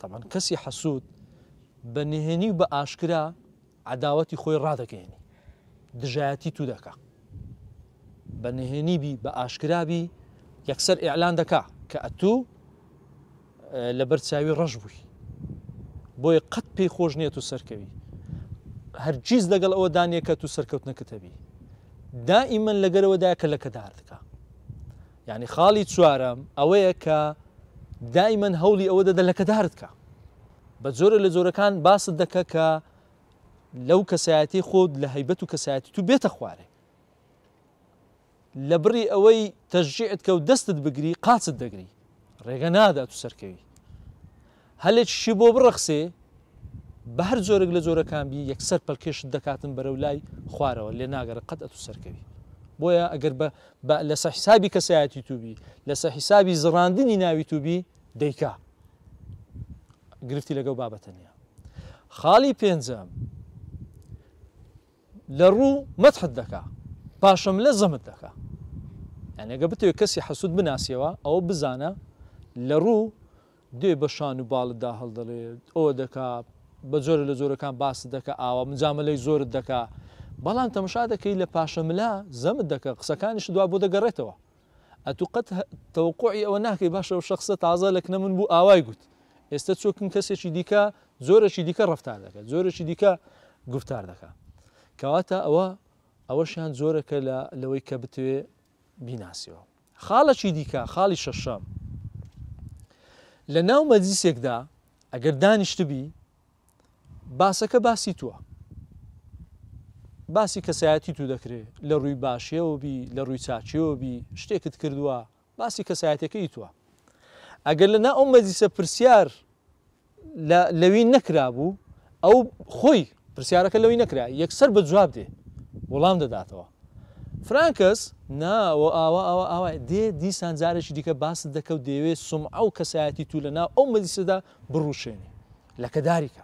تەبعەن کەسی حەسوود بە نهێنی و بە ئاشکرا عەداوەتی خۆی ڕادەگەیەنی دژایەتی تو دەکا بە نهێنی بی بە ئاشکرا بی یەکسەر ئیعلان دەکا کە ئەتوو لەبەر چاوی ڕەش بووی بۆیە قەت پێی خۆش نییە تو سەرکەوی هەرگیز لەگەڵ ئەوە دانیە کە تو سەرکەوتنەکەت هەبی دائیمەن لەگەرەوەدا کە لەکەدار دکا یعنی خاڵی چوارەم ئەوەیە کە دائیمەن هەوڵی ئەوە دەدە لەکەدارت کە بە جۆرە لە جۆرەکان باست دەکە کە لەو کەسایەتی خۆت لە هەیبەت و کەسایەتی تو بێتە خوارێ لە بڕی ئەوەی تەشجیعت کە و دەستت بگری قاچت دەگری ڕێگە نادا تو سەرکەوی هەلێکیشی بۆ بڕەخسێ بە هەر جۆرێک لە جۆرەکان بی یەکسەر پەلکێشت دەکاتن بەرەو لای خوارەوە لێ ناگەڕێ قەت ئەتو سەرکەوی بۆیە ئەگەر بە بە لەسە حیسابی کەسایەتی تو بی لەسە حیسابی زڕاندنی ناوی تو بی دەیکا گرفتی لەگەڵ بابەتە نییە خاڵی پێنجەم لە ڕوو مەدحت دەکا پاشەملە زەمت دەکا یانی ئەگەر بتەوێت کەسی حەسوود بناسیەوە ئەوە بزانە لە ڕوو دێ بە شان و باڵتدا هەڵدەڵێ ئەوە دەکا بە جۆرە لە جۆرەکان باست دەکا ئاوا مجامەلەی زۆرت دەکا بەڵام تەمەشا دەکەی لە پاشەملە زەمت دەکا قسەکانیشت وا بۆ دەگەڕێتەوە ئەتوو قەت تەوەقوعی ئەوە ناکەی باشە ئەو شەخسە تازە لە کنە من بوو ئاوای گوت ئێستا چۆکن کەسێکی دیکە جۆرەکی دیکە ڕەفتار دەکات جۆرەکی دیکە گفتار دەکات کەواتە ئەوە ئەوەشیان جۆرەکە لە لەوەی کە بتوێ بیناسیەوە خاڵەکی دیکە خاڵی شەشەم لە ناو مەجلیسێکدا ئەگەر دانیشتبی باسەکە باسی توە باسی کەسایەتی تو دەکرێ لە ڕووی باشیەوە بی لە ڕووی چاکیەوە بی شتێکت کردووە باسی کەسایەتەکەی توە ئەگەر لە نا ئەو مەجلیسە پرسیار لە لەوی نەکرابوو ئەو خۆی پرسیارەکە لەوی نەکرا یەکسەر بە جواب دێ وەڵام دەداتەوە فرانکەس نا و ئاوا ئاوا ئاوا دێ دیسان جارێکی دیکە باست دەکە و دەیەوێت سومعە و کەسایەتی تو لە ناو ئەو مەجلیسەدا بڕوشێنی لەکەداری کە.